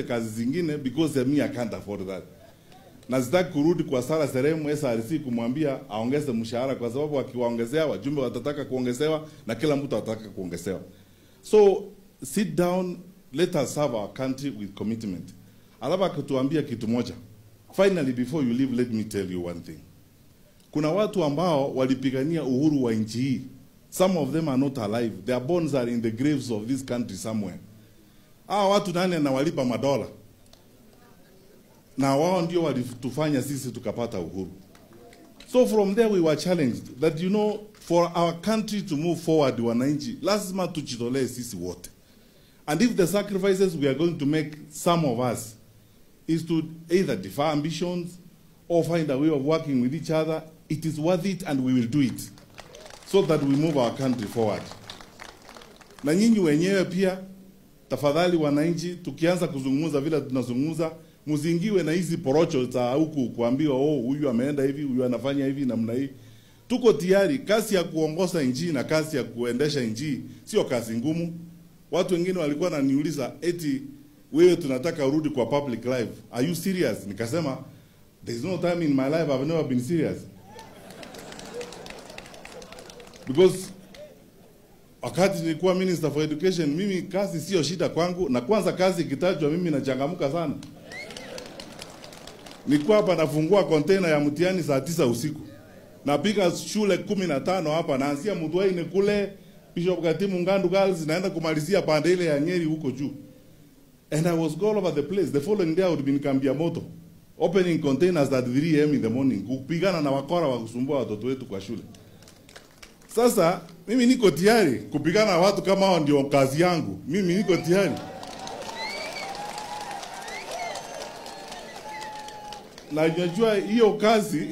kazi zingine because me I can't afford that. Na sitaki kurudi kwa Sara Seremu SRC kumwambia aongeze mshahara, kwa sababu akiwaongezea wajumbe watataka kuongezewa na kila mtu atataka kuongezewa. So sit down, let us serve our country with commitment. Alafu akatuambia kitu moja. Finally, before you leave, let me tell you one thing. Kuna watu ambao walipigania uhuru wa nchi hii. Some of them are not alive. Their bones are in the graves of this country somewhere. Hawa watu nani anawalipa madola? Na wao ndio walitufanya sisi tukapata uhuru. So from there we were challenged that, you know, for our country to move forward, wananchi, lazima tujitolee sisi wote. And if the sacrifices we are going to make, some of us, is to either defer ambitions or find a way of working with each other, it is worth it and we will do it so that we move our country forward. Na nyinyi wenyewe pia, tafadhali wananchi, tukianza kuzungumza vile tunazungumza, mzingiwe na hizi porocho za huku kuambiwa, oh, huyu ameenda hivi, huyu anafanya hivi namna hii. Tuko tayari. Kazi ya kuongoza nchi na kazi ya kuendesha nchi sio kazi ngumu. Watu wengine walikuwa wananiuliza eti wewe tunataka urudi kwa public life, are you serious? Nikasema there is no time in my life I've never been serious. Because wakati nilikuwa Minister for Education, mimi kazi sio shida kwangu, na kwanza kazi ikitajwa mimi nachangamka sana. Nilikuwa hapa nafungua container ya mtihani saa 9 usiku. Napiga shule 15 hapa, naanzia Mutwaine kule Bishop Gatimu Ngandu Girls, naenda kumalizia pande ile ya Nyeri huko juu. And I was all over the place. The following day I would be in Kambia Moto, opening containers at 3 a.m. in the morning, kupigana na wakora wa kusumbua watoto wetu kwa shule. Sasa mimi niko tayari kupigana na watu kama hao, ndio kazi yangu. Mimi niko tayari. Na najua hiyo kazi,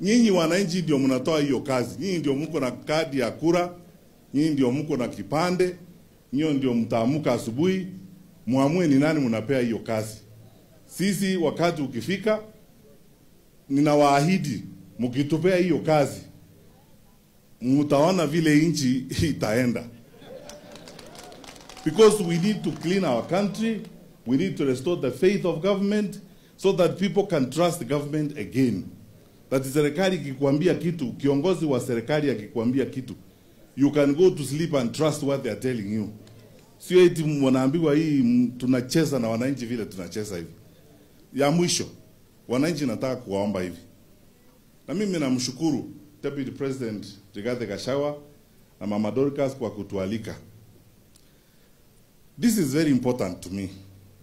nyinyi wananchi ndio mnatoa hiyo kazi. Nyinyi ndio mko na kadi ya kura, nyinyi ndio mko na kipande, nyinyi ndio mtaamuka asubuhi muamue ni nani mnapea hiyo kazi. Sisi wakati ukifika, ninawaahidi mkitupea hiyo kazi, mtaona vile nchi itaenda. Because we need to clean our country, we need to restore the faith of government so that people can trust the government again. That serikali ikikwambia kitu, kiongozi wa serikali akikwambia kitu, you can go to sleep and trust what they are telling you. Sio eti mnaambiwa hii tunacheza na wananchi vile tunacheza hivi. Ya mwisho, wananchi nataka kuwaomba hivi. Na mimi namshukuru Deputy President Rigathi Gachagua na Mama Dorcas kwa kutualika. This is very important to me.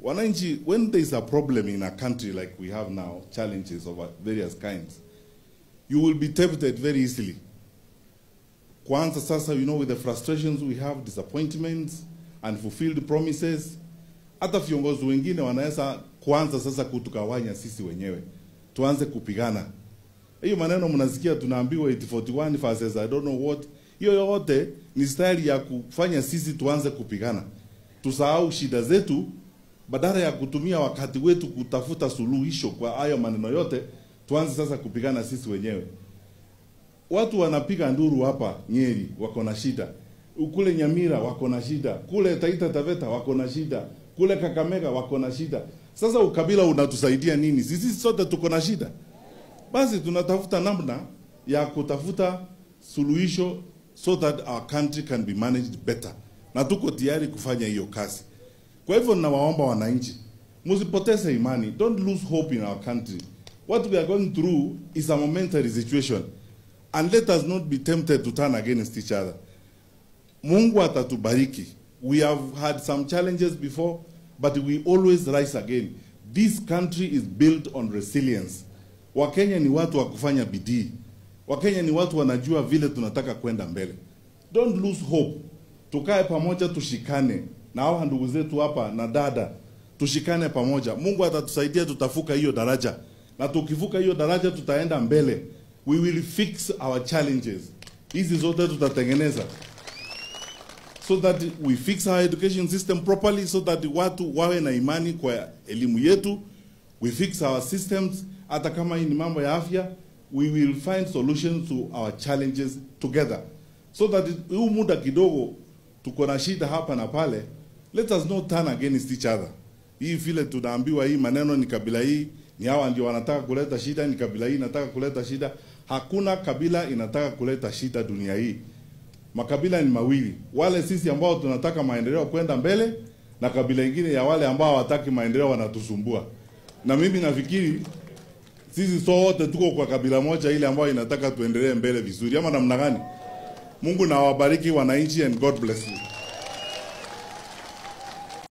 Wananchi, when there is a problem in a country like we have now, challenges of various kinds, you will be tempted very easily. Kwanza sasa, you know, with the frustrations we have, disappointments, unfulfilled promises, hata viongozi wengine wanaweza kuanza sasa kutukawanya sisi wenyewe. Tuanze kupigana. Hiyo maneno mnasikia tunaambiwa 841 versus I don't know what. Hiyo yote ni style ya kufanya sisi tuanze kupigana. Tusahau shida zetu, badala ya kutumia wakati wetu kutafuta suluhisho kwa hayo maneno yote, tuanze sasa kupigana sisi wenyewe. Watu wanapiga nduru hapa Nyeri wako na shida. Kule Nyamira wako na shida, kule Taita Taveta wako na shida, kule Kakamega wako na shida. Sasa ukabila unatusaidia nini? Sisi sote tuko na shida. Basi tunatafuta namna ya kutafuta suluhisho so that our country can be managed better. Na tuko tayari kufanya hiyo kazi. Kwa hivyo ninawaomba wananchi, msipoteze imani. Don't lose hope in our country. What we are going through is a momentary situation. And let us not be tempted to turn against each other. Mungu atatubariki. We have had some challenges before, but we always rise again. This country is built on resilience. Wakenya ni watu wa kufanya bidii. Wakenya ni watu wanajua vile tunataka kwenda mbele. Don't lose hope. Tukae pamoja, tushikane. Na hawa ndugu zetu hapa na dada, tushikane pamoja. Mungu atatusaidia, tutavuka hiyo daraja. Na tukivuka hiyo daraja tutaenda mbele. We will fix our challenges. Hizi zote tutatengeneza. So that we fix our education system properly, so that watu wawe na imani kwa elimu yetu. We fix our systems. Hata kama hii ni mambo ya afya, we will find solutions to our challenges together. So that huu muda kidogo tuko na shida hapa na pale, let us not turn against each other. Hii vile tunaambiwa hii maneno ni kabila hii, ni hawa ndio wanataka kuleta shida, ni kabila hii inataka kuleta shida. Hakuna kabila inataka kuleta shida dunia hii. Makabila ni mawili, wale sisi ambao tunataka maendeleo kwenda mbele na kabila ingine ya wale ambao hawataki maendeleo wanatusumbua. Na mimi nafikiri sisi sote tuko kwa kabila moja ile ambayo inataka tuendelee mbele vizuri, ama namna gani? Mungu na awabariki wananchi, and God bless you.